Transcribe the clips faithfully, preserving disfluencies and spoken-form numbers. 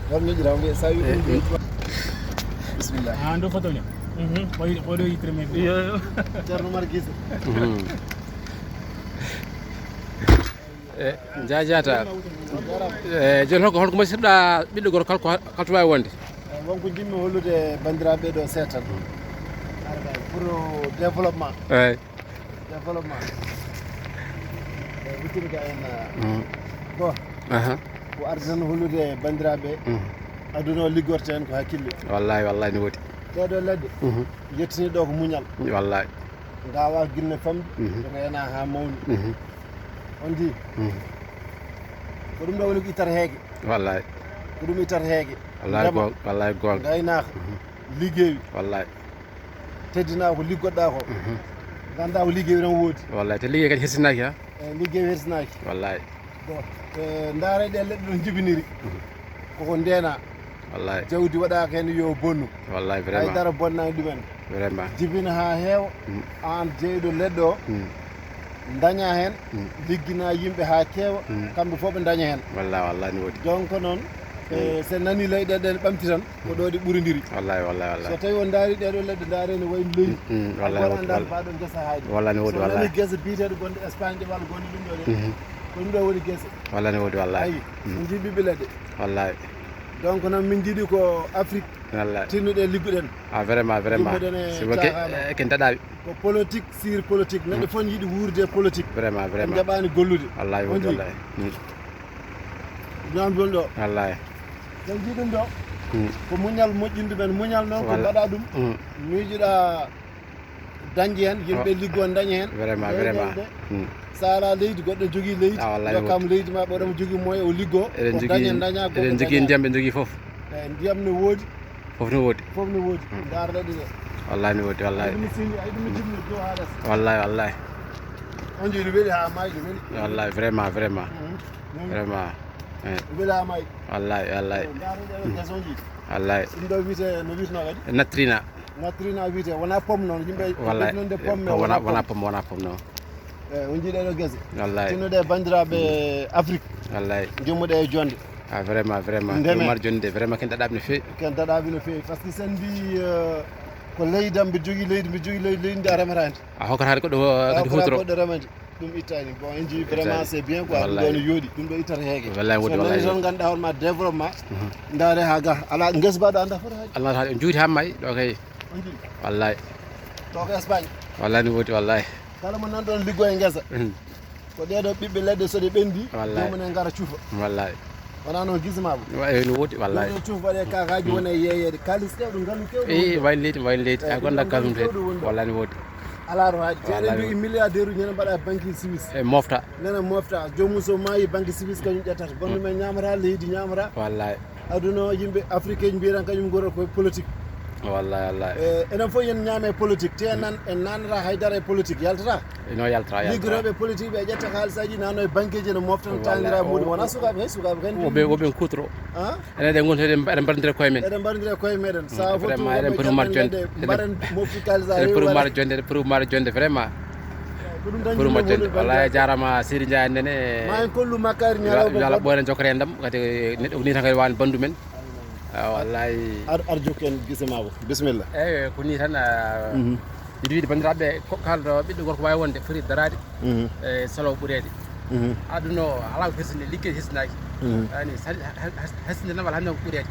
Ɗon miijira mbiya sa wi ɗum ɗum. Bisimilla. Ah, ndo foto ne. Mhm. Koy koy ɗo yitere men. Yo, yo. Ceerno Umar Gise. E jaajaata. E jooni holko holko masirɗa ɓiɗɗo gorko kala ko kala to waawi wonde? E wonko jimmi hollude banndiraaɓe ɗo seetan pour développement. Eyyi. Développement. E wittinga en. Bon. Aha. Ko arde tan hollude banndiraaɓe. Aduna o liggorte heen ko hakkille. Wallahi wallahi ne woodi. Ɗeɗo leɗɗe. Yettini ɗo ko muñal. Wallahi. Ngawa ginne famɗi. Reena ha mawni. On ndi. Ko ɗum ɗo woni ko ittata heege. Wallahi. Ko ɗum ittata heege. Wallahi goonga. Wallahi goonga. Ngaynaaka. Liggey. Wallahi. Teddina ko liggoɗɗa ko. Ganda ko liggey tan woodi. Wallahi te liggey kadi hersinaaki ha. E liggey hersinaaki. Wallahi. Bon, e ndaare ɗe leɗɗe ɗon jibiniri. Koko ndena. Wallahi. Jawdi waɗaka heen yo bonnu. Wallahi vraiment. Haydara bonnani ɗumen. Vraiment. Jibina ha heewa. An jeyɗo leɗɗo o. Daña heen. Liggina yimɓe ha keewa. Kamɓe fof ɓe daña heen. Wallahi wallahi ne woodi. Donc noon, e so nani leyɗeele ɗe ɓamti tan, ko ɗo ɗe ɓurindiri. Wallahi wallahi wallahi. So tawi on ndaari ɗeɗo leɗɗe, ndaare ne wayi no leydi. Wallahi woodi. Wallahi ne woodi. So nani wallahi. Gese biyeteeɗo gonɗo Espagne ɗe walla gonɗo ɗum ɗo ɗe. Ko ɗum ɗo woni gese. Wallahi ne woodi wallahi. Ayi, min jii ɓiɓɓe leɗɗe. Wallahi. Donc noon min jiiɗi ko Afrique. Wallahi. Tinnuɗe ligguɗen. Ah vraiment vraiment. Jimmoɗen e caaxaan o. Ken daɗaɓe. Ko politique sur politique. Neɗɗo fof ne yiɗi wuurde e politique. Vraiment vraiment. En jaɓaani gollude. Wallahi woodi wallahi. Ñaam ɗum ɗo. Wallahi. Sen jii ɗum ɗo. Ko muñal moƴƴinde men. Muñal noon ko mbaɗa ɗum. Miijoɗa dañde heen, yimɓe liggo daña heen. Vraiment vraiment. Sa ala leydi, goɗɗo jogii leydi, jokkam leydi ma, ɓoɗomo jogii moyen o liggo. Eɗen jogii daña, eɗen jogii ndiyam, ɓe jogii fof. Eyi, ndiyam ne woodi. Fof ne woodi. Fof ne woodi. Ndaar ɗaɗi ɗe. Wallahi ne woodi wallahi. Ɗum sini ay ɗum jibni dow haa les. Wallahi wallahi. On jii ɗum weli haa maayi ɗum weli. Wallahi vraiment vraiment. Vraiment. Weli haa maayi. Wallahi wallahi. Ndaar ɗaɗi ɗe gas on jii. Wallahi. Ɗum ɗo wiyte no wiytno kadi? Natrina. Natrina wiyte wona pomme noon yimɓe. Wallahi. Wona pomme wona pomme noon. Eyi, on njiiɗe ɗo gese. Wallahi. Tinnuɗe banndiraaɓe Afrique. Wallahi. Jommuɗe e jonde. Ah vraiment vraiment. Ndeme. Mar jonde vraiment ken daɗaɓe no feewi. Ken daɗaɓe no feewi par ce que sen mbi ko leydam mbiɗa jogii leydi mbiɗa jogii leydi leydi ndi a remataani. A hokkata goɗɗo kadi hutoro. Goɗɗo remande ɗum ittani. Bon en jii vraiment c'est bien quoi. Ɗum ɗo no yooɗi ɗum ɗo ittata heege. Wallahi woodi wallahi. So nani tan ganduɗa hoorema développement. Ndaare ha ga ala gesa baɗo anda fota haji. Allah ta juuti ha may ɗo kay. On jii. Wallahi. Ɗo ko Espagne. Wallahi ne woodi wallahi. Kala mo nan ɗon liggo e ngesa. Ko ɗeɗo ɓiɓɓe leɗɗe so ɗe ɓendi. Wallahi. Joomum en ngara cuufa. Wallahi. Wona noon gisi ma ko. Wa- eh, no woodi wallahi. Ɗo cuufa waɗe kakaji wona yeeyede kalis ɗeɗo ngalu kewɗo. Eh wayno leydi wayno leydi a gonda kalum de. Wallahi ne woodi. Ala to haaɗi te eɗen jogii milliardaire uji ene mbaɗa banque suisse. E mofta. Nana mofta joomum so maayi banque suisse kañum ƴettata bonno men ñamata leydi ñamata. Wallahi. Aduna o yimɓe africain mbiyetan kañum ngorata koye politique. Wallahi wallahi. E enen fof yen ñaame politique te nan en nanata haydara e politique yaltata. Ino yaltata yaltata. Liggotooɓe politique ɓe ƴetta haalisaji nano e banqueji ene moftana tangira muɗum wona sukaɓe hay sukaɓe kan woɓe woɓe kutoro. Enen ɗe gonti eɗen mbaɗondira koye men. Eɗen mbaɗondira koye meɗen sa fof vraiment eɗen poti mar jonde. Mbaɗen mofti kalisa eɗen poti mar jonde eɗen poti mar jonde vraiment. Poti mar jonde wallahi jarama seydi ndiaye nene. Ma en kollu makkari ñalaɓoore jokkere en ɗam kadi neɗɗo ko ni tan kadi wani bandu men. Wallahi. Ar ar jokki en gise ma ko bisimilla. Eyyi ko ni tan. Mbiɗa wiide banndiraaɓe ko kalɗo ɓiɗɗo gorko waawi wonde foti daraade e salo ɓureede. Aduna o alaa ko hersinde liggey hersinaaki. Ani hersinde tan wala hannde ko ɓureede.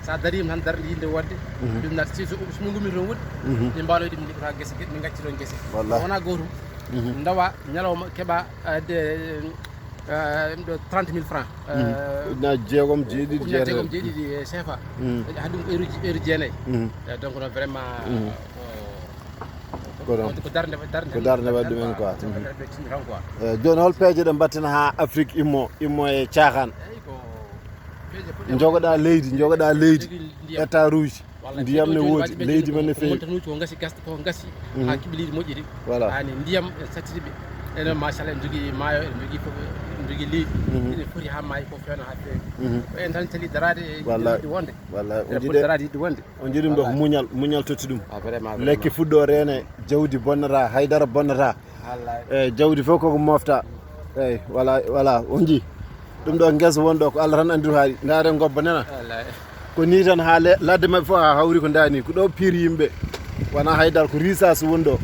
So a dariima tan darnde yinde wonde ɗum naata si so min ngummii toon woɗɗi min mbaawno ɗum liggota gese geɗe min ngacci toon gese wona gootum. Ndawa ñalawma keɓa adde ɗum ɗo trente mille francs. Ujunaaji jeegom jeeɗiɗi jeetati jeegom jeeɗiɗi e cfa. Hade ɗum ko heure uji heure jeenayi. Donc noon vraiment ko darde ko darde waɗi ɗumen quoi. Eyi jooni hol peeje ɗe mbattina ha afrique immo immo e caahan? Jogoɗa leydi jogoɗa leydi état rouge. Ndiyam ne woodi leydi men ne feewi. Montanuuji ko ngasi gasɗi ko ngasi ha keɓi leydi moƴƴiri. Voilà. Ani ndiyam en sattiri ɓe. Enen machallah en jogii maayo en jogii fof en jogii leydi. Ene foti ha maayi fof fewno ha feewi. Ko en tan cali daraade e yiɗde wonde. Wallahi on jiɗi daraade yiɗde wonde. On jiɗi ɗum ɗo ko muñal muñal totti ɗum. Lekki fuɗɗo reene jawdi bonnata haydara bonnata. E jawdi fof koko mofta. Eyyi voilà voilà on jii. Ɗum ɗo ngesa won ɗo, ko Allah tan anndi to haaɗi. Ndaaren ngobba nana. Wallahi. Ko nii tan haa le-, ladde maɓɓe fof haa hawri ko ndaani. Ko ɗo piiri yimɓe. Wonaa haydara, ko risas woni ɗo.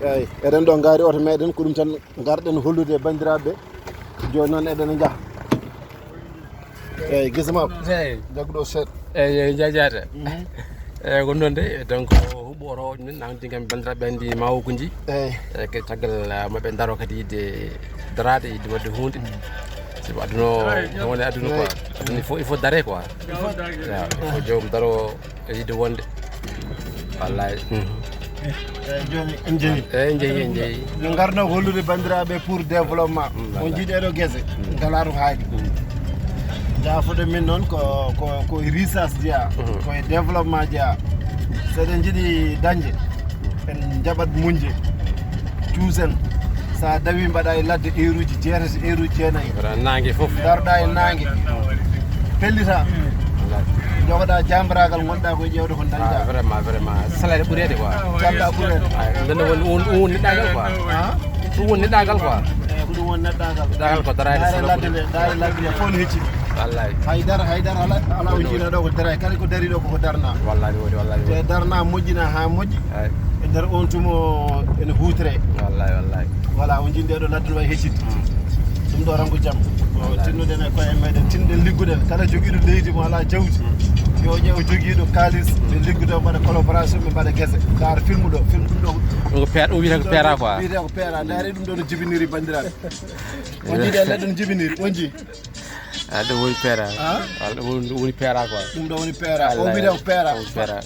Eeyi, eɗen ɗo ngaari oto meɗen, ko ɗum tan ngarɗen hollude e banndiraaɓe. Jooni noon eɗen njaha. Eeyi, gese maɓɓe. Eeyi. Jaggu ɗo seeɗa. Eeyi, eeyi, jaajaade. Mhm. Eeyi, ko noon de, donc, huɓɓo oto o, min nangdi kam banndiraaɓe anndi ma o ko nji. Eeyi. Eeyi, kadi caggal, ah, maɓɓe ndaro kadi yiɗde daraade, yiɗde waɗde huunde. Sabu aduna o, no woni aduna quoi. Eeyi. Aduna, il faut, il faut dare quoi. Il faut dare. Waaw, il faut joom daro e yiɗde wonde. Wallahi. Mhm. Eeyi, jooni en njehi. Eeyi, en njehi, en njehi. Min ngarno ko hollude banndiraaɓe pour développement. Mm, on wallahi. Njiɗi ɗo gese. Mm. Ngalaa to haaɗi. Mm. Jaafude min noon ko, ko, ko e risas jeyaa. Mm. Ko e développement jeyaa. So eɗen njiɗi dañde, en njaɓat muñde. Cuusen. So a dawi mbaɗa e ladde heure uji jeetati, heure uji jeenayi. Wala naange fof. Ndarɗa e naange. Pellita. Wallahi. Jogoɗa jambaraagal, ngonɗa ko e ƴeewde ko dañɗa. Ah, vraiment, vraiment. Salaire ɓureede quoi. Calɗa ɓureede. Ah, ɗum ɗon woni, ɗum woni, ɗum woni neɗɗaagal quoi. Ah? Ɗum woni neɗɗaagal quoi. Eeyi, ko ɗum woni neɗɗaagal. Neɗɗaagal ko daraade. Ndaare salaire ladde ɓureede. Nde, ndaare ladde nde fof no hecci. Wallahi. Haydara, haydara ala, ala o jiina ɗo ko daraade. Kala ko dari ɗo koko darna. Wallahi, wallahi, wallahi. Te darna moƴƴina haa moƴƴi. Eeyi. E nder on tuma ene huutore. Wallahi, wallahi. Voilà, on njiɗi nde ɗo ladde no wayi heccitde. Mm. Ɗum ɗo tan ko jam. Ko tinnoɗen e koye meɗen, tinɗen liggoɗen. Kala jogiiɗo leydi mo alaa jawdi, mm, yo ƴeew jogiiɗo kaalis, ɓe liggodo, mbaɗa collaboration, ɓe mbaɗa gese. Ndaar film ɗo, film ɗum ɗo. Ɗum ko peer-, ɗum wiyetee ko peera quoi. Wiyetee ko peera. Ndaare ɗum ɗo no jibiniri banndiraaɓe. On njiɗi e ladde no jibiniri, on njii? Ah, ɗum woni peera. Ah? Walla ɗum woni, ɗum woni peera quoi. Ɗum ɗo woni peera. O wallahi. Wiyetee ko peera. Ɗum peera.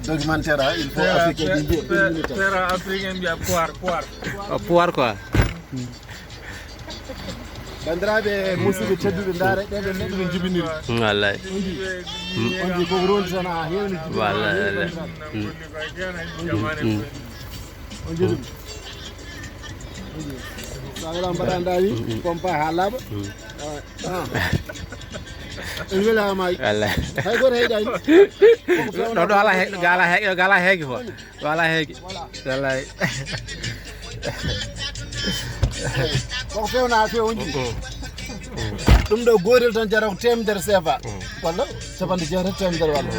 Documentaire, ah, il faut Peera, africain pe-, ɓe njiya, pe-, ɓe njiya. Peera africain mbiya poire, poire. Oh, poire quoi. Banndiraaɓe musidɓe tedduɓe, ndaare ɗe ɗo neɗɗo no jibiniri. Wallahi. On njii? Mm. On njii koko rondi tan, haa heewni jibiniri. Wallahi, wallahi. Mm. Mm. On njii ɗum? So a wela mbaɗa ndawi, mm, mm, pompa haa laaɓa. Mm. Ah, ah. En wela maayi. Wallahi. Hay gooto heeɗaani. Ɗo, ɗo ala he-, ɗo ala he-, ɗo ala heege quoi. Ɗo ala heege. Voilà. Wallahi. Koko fewna few on njii. Mm, mm. Ɗum ɗo gootel tan jarata ko teemedere sefa. Mm. Walla capanɗe jeetati teemedere walla. Mm.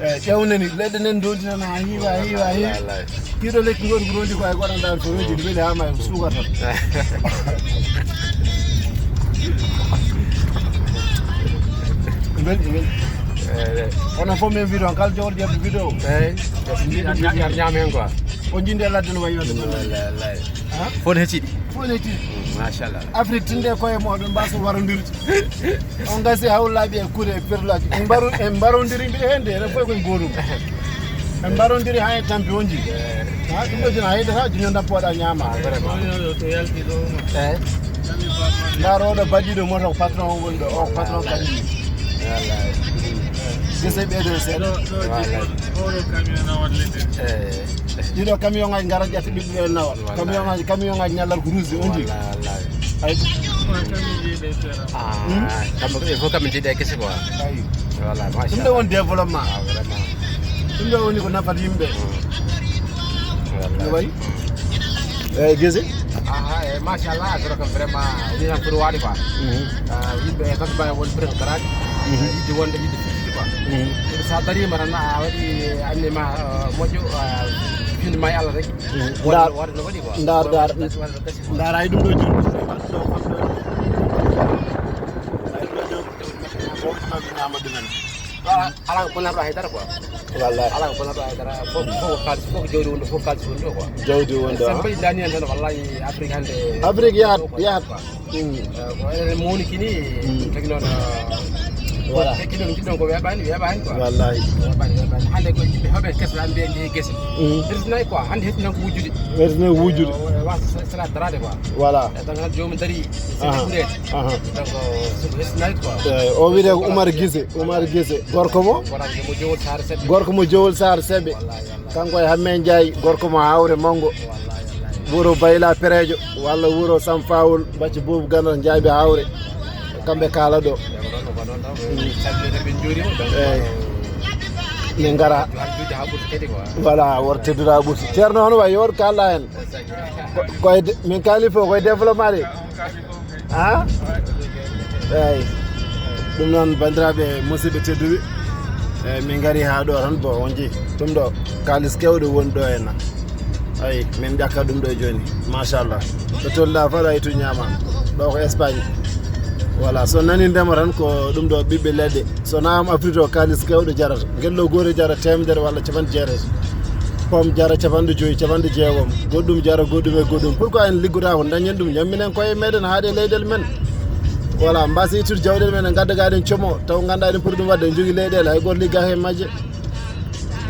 Eeyi, ƴeewnani, leɗɗe nen ndoondi tan haa hiiwa, hiiwa, hiiwa. Wallahi, wallahi. Kiilo lekki ngooti ko rondi ko ay goɗɗo ndaar ko rondi, weli haa maayi, ko suukar tan. Weli, weli. Eeyi. Kono fof min vidéo, kala jogorɗo ƴeewde vidéo. Eeyi. Yar, yar, yar ñaam heen quoi. O njii nde ladde no wayi waɗde. Wallahi, wallahi. Ah? Fof ne hecciɗi. Fof ne hecciɗi. Mm, machallah. Afrique tinde koye moɗon mbasa warondirde. On ngasi hawlaaɓe e kuuɗe e perlaaji. En mbaro-, en mbarondiri mbiɗa heen de, enen fof koye gootum. En mbarondiri haa e tampi on njii. Ha, ɗum ɗo jona haydata, joni on tan pooɗa ñaama. Ah, vraiment. Eeyi. Ndaar oɗo baɗɗiɗo moto ko patron o woni ɗo, o ko patron kañum. Wallahi. Gese ɓeeɗo seeɗa. Wallahi. Oɗo camion nawat leɗɗe. Eeyi. Ɗiɗo camion ngaji ngara ƴetta ɓiɓɓe ɓe nawa. Wallahi. Camion ngaji, camion ngaji ñallat ko ruusde on njii. Wallahi, wallahi. Ay. Ah, hmm? Kamɓe ko, il faut kamɓe njiiɗe gese quoi. Ay. Voilà, ɗum ɗo machallah. Woni développement. Ah, vraiment. Ɗum ɗo woni ko nafata yimɓe. Mm. Wallahi. No wayi? Eeyi, gese? Aha, eeyi, machallah, affaire o kam vraiment, ni tan foti waade quoi. Mhm. Ah, yimɓe e kamɓe mbawi wonde peut-être ko daraade. Mhm. Yiɗde wonde, yiɗde firtude quoi. Mhm. Kono so a dariima tan, a waɗi anniya ma, ah, moƴƴo, ah, fiinde ma e Allah rek. Mhm. Wonde, ndaar, wonde no waɗi quoi. Ndaar, ndaar. Wonde no gasi, wonde no gasi quoi. Ndaar ay ɗum ɗo joni. Ay ɗum ɗo joni. Ala ko bonata hay dara quoi. Wallahi. Ala ko bonata hay dara. Fof, fof ko kaalis, fof ko jawdi woni ɗo, fof ko kaalis woni ɗo quoi. Jawdi woni ɗo, sen ha? Mbaɗi dani en tan, wallahi, Afrique hannde. Afrique yahat, yahat. Quoi. Mm. Eh, ko enen mawni kini, mm, tagi noon, eh, voilà. Tagi noon, jiɗɗon ko weeɓaani, weeɓaani quoi. Wallahi. Weeɓaani, weeɓaani. Hannde ko yimɓe heɓe kese, ɓe mbiya ndi gese. Mm. Hirsinay quoi, hannde hirsinan ko wujjude. Hirsinay wujjude. Eh, wa-, wa-, sala daraade quoi. Voilà. Eh, donc, joomum darii. Aha. Aha. Donc, so ko West Night quoi. Eeyi, o wiyetee ko Umar Gise, Umar Gise. Gorko mo? Gorko mo Jowol Saare Seɓɓe. Gorko mo Jowol Saare Seɓɓe. Wallahi, wallahi. Kanko e Hammee Njaay, gorko mo Hawre Manngo. Wallahi, wallahi. Wuro Bayla Pereejo, walla wuro Sampaawol, Bacci Boobu Gandal Njaabi Hawre. Kamɓe kaala ɗo. Eeyi, ko ɗon, ko ɗon, ko ɗon. Min calminii ɓe, min njuuriima. Donc, eeyi. Min ngara. Har juuti haa ɓurti kadi quoi. Voilà, wor teddude haa ɓurti. Ceerno, hono wayi, yo wood kaalɗaa heen? Ko, koye de-, min kaali fof koye développement de. Ah? Eyi. Ɗum noon, banndiraaɓe musidɓe tedduɓe, eyi, min ngari haa ɗo tan, bon, on njii ɗum ɗo, kaalis keewɗo woni ɗo henna. Eyi, min ƴakka ɗum ɗo jooni, machallah. To tolɗa fof, a ittu ñaama. Ɗo ko Espagne. Voilà, so nani ndema tan, ko ɗum ɗo ɓiɓɓe leɗɗe. So na am Afrique o, kaalis keewɗo jarata. Ngelɗo gooto jara teemedere walla capanɗe jeetati. Pom jara capanɗe joyi, capanɗe jeegom. Goɗɗum jara goɗɗum e goɗɗum. Pourquoi en liggotaako, dañen ɗum, ñamminen koye meɗen, haaɗe leyɗeele men. Voilà, mbasi ittude jawɗeele men, en ngadda ga eɗen como, taw ngannduɗaa eɗen poti ɗum waɗde, en jogii leyɗeele, hay gooto liggaaki e majje.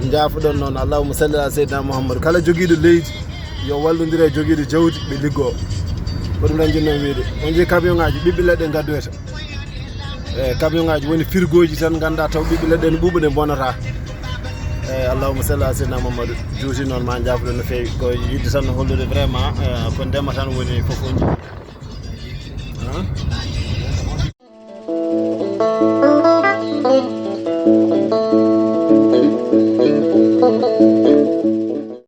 Njaafoɗon noon, allahumma salli ala seydina Mouhammad. Kala jogiiɗo leydi, yo wallondir e jogiiɗo jawdi, ɓe liggoo. Ko ɗum tan njiɗnoo wiyde. On njii camion ŋaaji, ɓiɓɓe leɗɗe ngaddoyta. E camion ŋaaji woni firgooji tan, ngannduɗaa taw ɓiɓɓe leɗɗe ne ɓuuɓa, ne bonata. E allahumma salli ala seydina Mouhammad. Juuti noon, ma njaafoɗon no feewi. Ko yiɗde tan no hollude vraiment, e, ko ndema tan woni fof on njii.